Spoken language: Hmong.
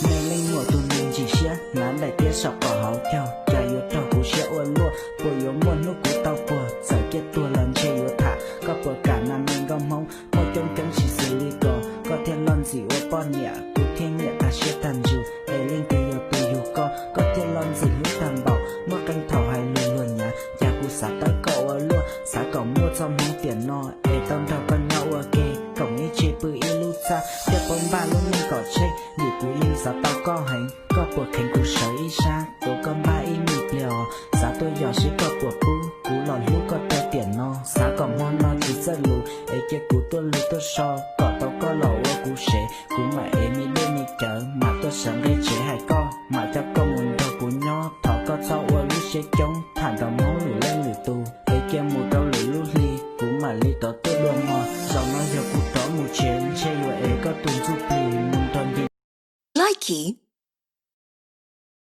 Me leej muam tus neeg ntsim siab, hnav daim tiab saum qhov hauv caug, cas yuav raug kuv siab ua luaj. Puas yuav muaj hnub kuv tau puag, txawm ciaj tuag los ntshe yuav tham. Koj puas kam na me nkauj Hmoob, muaj coob coob tsis xws li ko, koj thiaj loj ntxim ua poj niam, kuv thiaj nyiam tag siab tag ntsws. Es leej twg yog tus yug koj, koj thiaj loj ntxim hlub tag npaum, muaj qee thaum hais lus luag nyav, cas kuv xav tawb koj ua luaj. Xav kom muaj txoj hmoov tiam no, es tau nrog koj nyob ua ke, koom ib tse pw ib lub txaj, thiaj paub npaj lub neej kom tsheej. Vim kuv yeej xav tau koj heev, koj puas kheev kuv sawv ib sab, tuav koj npaj ib me pliag os. Xav tuaj yos seb koj puas pub, kuv los hlub koj rau tiam no. Xav kom hmo no tsis txawj lus, es cia kuv tuaj lug tuaj so, kom tau koj los ua kuv sev. Kuv mam ev me dej me cawv, mam tuaj sawv nqe tsev hais koj, mam coj koj mus nrog kuv nyob. Thov koj txhob ua lub siab coob, tham nrog Hmoob lwm leej lwm tus, es cia mus rau lwm lub hli, kuv mam li rov tuaj dua mog. Zaum no yog kuv rov mus tsev, ntshe yuav ev koj tus ntsuj plig mus nrog nti. Likee